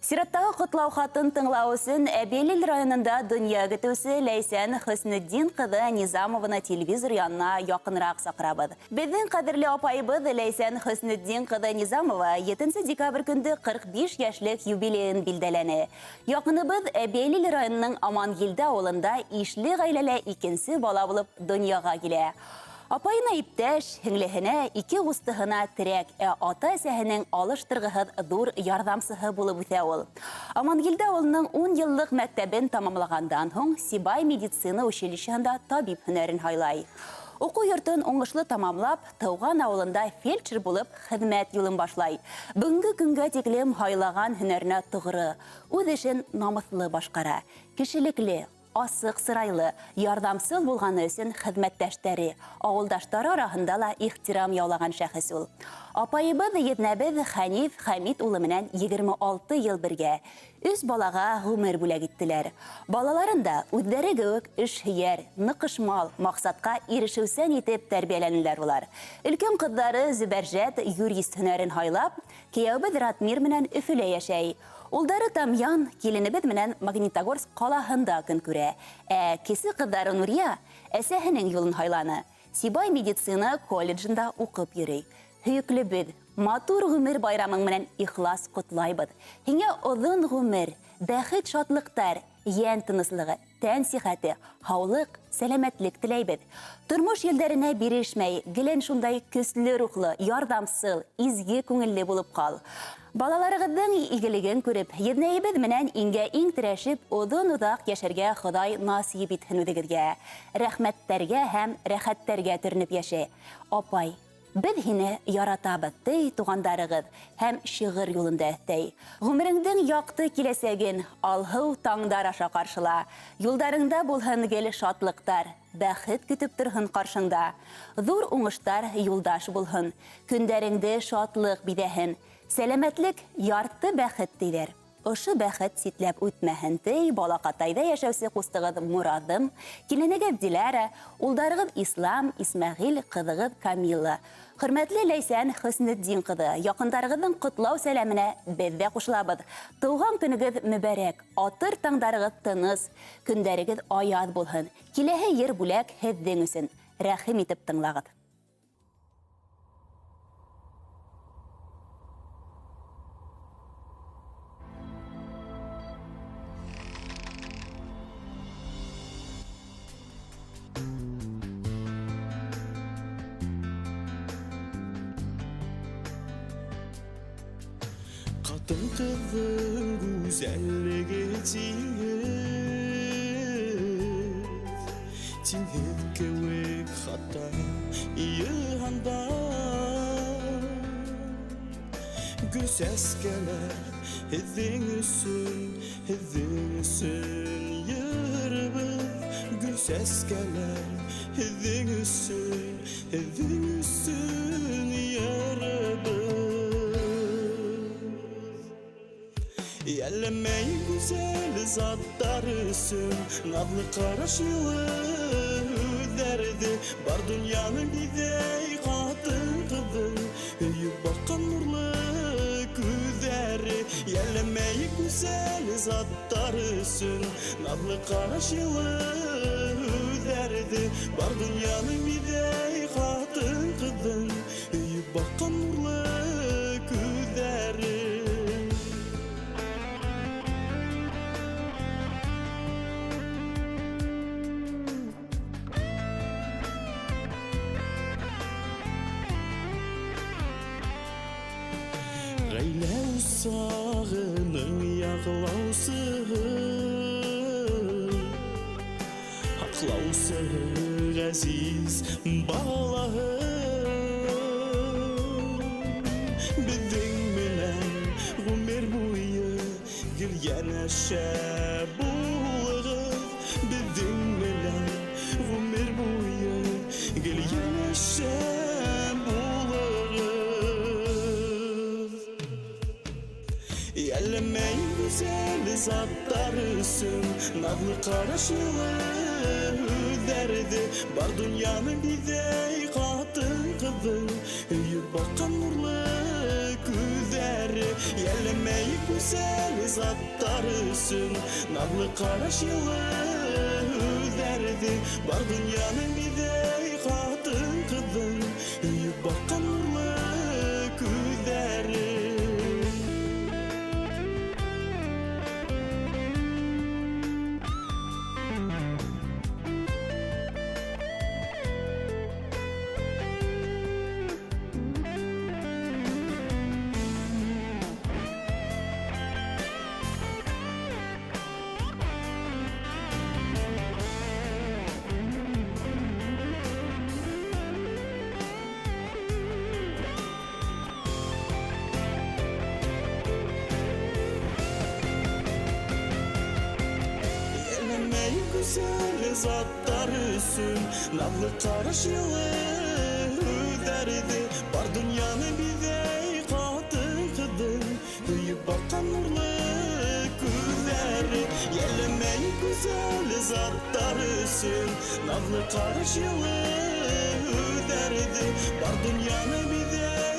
Сираттағы ҡотлау хатын тыңлау өсөн Әбйәлил районында донъя көтөүсе Ләйсән Хөснетдин ҡыҙы Низамованы телевизор янына яҡыныраҡ саҡырабыҙ. Беҙҙең ҡәҙерле апайыбыҙ Ләйсән Хөснетдин ҡыҙы Низамова 7 декабрь көндө 45 йәшлек юбилейын билдәләне. Яҡыныбыҙ Әбйәлил районының Амангилде ауылында ишле ғаиләлә икенсе бала булып донъяға килә. Апайына иптәш, һеңлеһенә, ике ҡустыһына терәк, ә ата-әсәһенең алыштырғыһыҙ ҙур ярҙамсыһы булып үҫә ул. Амангилде ауылының 10 йыллыҡ мәктәбен тамамлағандан һуң Сибай медицина училищеһында табип һөнәрен һайлай. Уҡыу йортон уңышлы тамамлап, тыуған ауылында фельдшер булып хеҙмәт юлын башлай. Бөгөнгө көнгә тиклем һайлаған һөнәренә тоғро, үҙ эшен намыҫлы башҡара. Кешелекле, асыҡ сырайлы, ярҙамсыл булғаны өсөн хеҙмәттәштәре, ауылдаштары араһында ла ихтирам яулаған шәхес ул. Апайыбыҙ еҙнәбеҙ Хәниф Хәмит улы менән 26 йыл бергә өс балаға ғүмер бүләк иттеләр. Балаларын да үҙҙәре кеүек эшһөйәр, ныҡышмал, маҡсатҡа ирешеүсән итеп тәрбиәләнеләр улар. Өлкән ҡыҙҙары Зөбәржәт юрист һөнәрен һайлап, кейәүебеҙ Ратмир менән Өфөлә йәшәй. Улдары Тамьян киленебеҙ менән Магнитогорск ҡалаһында көн күрә. Ә кесе ҡыҙҙары Нурия әсәһенең юлын һайланы. Сибай медицина колледжында уҡып йөрөй. Һөйөклөбөҙ, матур ғүмер байрамың менән ихлас ҡотлайбыҙ. Һиңә оҙон ғүмер, бәхет, шатлыҡтар, йән тыныслығы, тән сихәте, һаулыҡ, сәләмәтлек теләйбеҙ. Тормош елдәренә бирешмәй, гелән шундай көслө рухлы, ярҙамсыл, изге күңелле булып ҡал. Балаларығыҙҙың игелеген күреп, еҙнәйебеҙ менән иңгә иң терәшеп, оҙон-оҙаҡ йәшәргә Хоҙай насип итһен үҙегеҙгә. Рәхмәттәргә һәм рәхәттәргә төрөнөп йәшә. Апай, беҙ һине яратабыҙ, ти туғандарығыҙ һәм шиғыр юлында өҫтәй. Ғүмереңдең яҡты киләсәген алһыу таңдар аша ҡаршыла. Юлдарыңда булһын гел шатлыҡтар, бәхет көтөп торһон ҡаршыңда. Ҙур уңыштар юлдаш булһын, көндәреңде шатлыҡ биҙәһен. Сәләмәтлек ярты бәхет тиҙәр. Ошо бәхет ситләп үтмәһен ти, балаҡатайҙа йәшәүсе ҡустығыҙ Мураҙым, киленегеҙ Диләрә, улдарығыҙ Ислам, Исмәғил, ҡыҙығыҙ Камила. Хөрмәтле Ләйсән Хөснетдин ҡыҙы, яҡындарығыҙҙың ҡотлау сәләменә беҙ ҙә ҡушылабыҙ. Тыуған көнөгөҙ мөбәрәк, атыр таңдарығыҙ тыныс, көндәрегеҙ аяҙ булһын. Киләһе ер бүләк һеҙҙең өсөн. Рәхим итеп тыңлағыҙ. Ҡатын-ҡыҙҙың гүзәллеге тиңһеҙ, тиңһеҙ кеүек хатта йыһанда. Гөл сәскәләр һеҙҙең өсөн, һеҙҙең өсөн йырыбыҙ. Гөл сәскәләр һеҙҙең өсөн, һеҙҙең өсөн йырыбыҙ. Йәлләмәй гүзәл заттар өсөн, наҙлы ҡараш йылы һүҙҙәрҙе, бар донъяны биҙәй ҡатын-ҡыҙҙың һөйөп баҡҡан нурлы күҙҙәре. Йәлләмәй гүзәл заттар өсөн, наҙлы ҡараш йылы һүҙҙәрҙе, бар донъяны биҙәй ҡатын-ҡыҙҙың һөйөп баҡҡан нурлы күҙҙәре. Ғаилә усағының яҡлаусыһы, һаҡлаусыһы ғәзиз балаһы. Беҙҙең менән ғүмер буйы гел йәнәшә булығыҙ. Беҙҙең менән ғүмер буйы гел йәнәшә булығыҙ. Йәлләмәй гүзәл заттар өсөн, наҙлы ҡараш йылы һүҙҙәрҙе, бар донъяны биҙәй ҡатын-ҡыҙҙың һөйөп баҡҡан нурлы күҙҙәре. Йәлләмәй гүзәл заттар өсөн наҙлы ҡараш, йылы һүҙҙәрҙе. Бар донъяны биҙәй ҡатын-ҡыҙҙың һөйөп баҡҡан нурлы күҙҙәре. Йәлләмәй гүзәл заттар өсөн наҙлы ҡараш, йылы һүҙҙәрҙе. Бар донъяны биҙәй ҡатын-ҡыҙҙың һөйөп баҡҡан нурлы күҙҙәре. Йәлләмәй гүзәл заттар өсөн наҙлы ҡараш, йылы һүҙҙәрҙе. Бар донъяны биҙәй.